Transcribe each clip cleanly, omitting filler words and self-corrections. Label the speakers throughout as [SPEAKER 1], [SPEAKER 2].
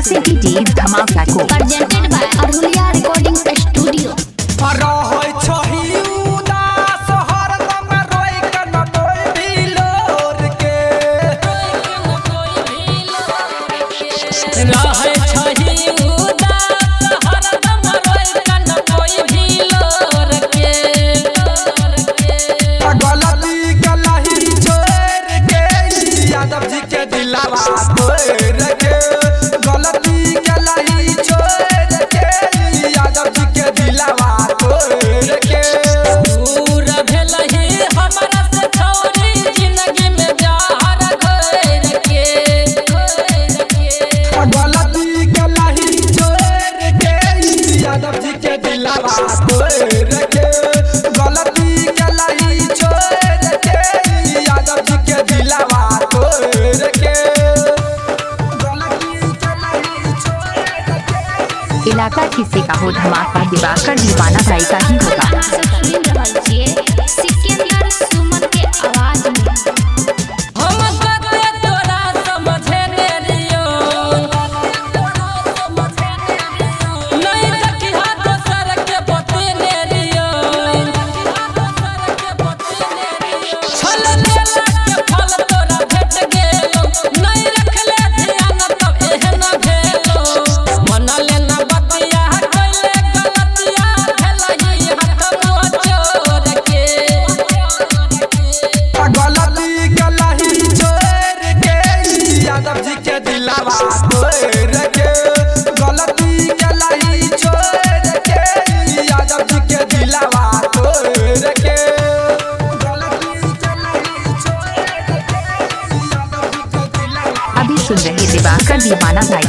[SPEAKER 1] ऐसे धमाका को।
[SPEAKER 2] Presented by Arhulia Recording Studio.
[SPEAKER 3] रहै छही उदास हरदम रोइ के न कोई भी लोर के।
[SPEAKER 4] रहै छही उदास हरदम रोइ के न कोई भी लोर के।
[SPEAKER 3] गलती गलही छोड़ के यादव जी के दिलावा तोड़ के, गलती गलही छोड़ के यादव जी के दिलावा तोड़ के।
[SPEAKER 4] दूर भेलही हमरा से छौरी जिंदगी में जहर घोर के।
[SPEAKER 3] गलती गलही छोड़ के यादव जी के दिलावा तोड़ के, गलती गलही छोड़ के यादव जी के दिलावा तोड़ के, गलती गलही छोड़ के।
[SPEAKER 1] इलाका किसी का हो, धमाका दिवाकर दीवाना भाई का ही होगा।
[SPEAKER 2] अहाँ सब सुनि रहल छियै सिकंदर सुमन के आवाज में।
[SPEAKER 4] हम कते तोरा समझे ने रियो, नहीं देखिहा दोसर के बतेने रियो। छल देला के फल तोरा भेट गेलो, नहीं रखले ध्यान तब एहन भेलो। मन लेना बतिया कैले गलतिया, भेलही हाथ मुँह चोर के।
[SPEAKER 3] गलती गलही छोड़ के यादव जी के दिलावा तोड़ के, गलती गलही छोड़ के यादव जी के दिलावा तोड़ के, गलती गलही छोड़ के यादव जी के दिलावा।
[SPEAKER 1] अभी सुन रहे दिवाकर दीवाना भाई।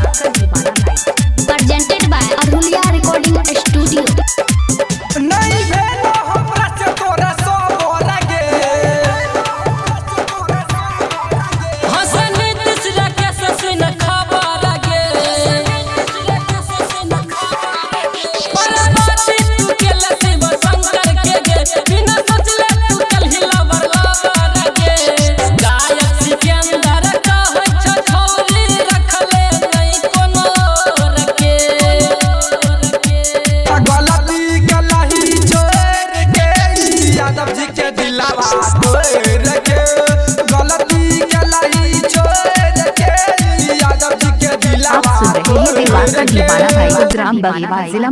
[SPEAKER 2] Presented by Arhulia Recording Studio.
[SPEAKER 3] नहीं भेलो हमरा से तोरा सबर गे।
[SPEAKER 4] हसनी तीसरा के सुन खबर गे, परबाती तू के लसीब शंकर के गे, बिना सोचले तू कलही लबर लबर गे। गायक सिकंदर कहै छ छौरी रखले नहीं कोनो और के।
[SPEAKER 3] गलती गलही छोड़ के यादव जी के दिलावा तोड़ के, गलती गलही छोड़ के यादव जी के
[SPEAKER 1] आप
[SPEAKER 3] दिलावा
[SPEAKER 1] सुन रहे हैं दिवाकर
[SPEAKER 3] तोड़
[SPEAKER 1] दीवाना
[SPEAKER 3] के।
[SPEAKER 1] भाई, ग्राम बगीवा, जिला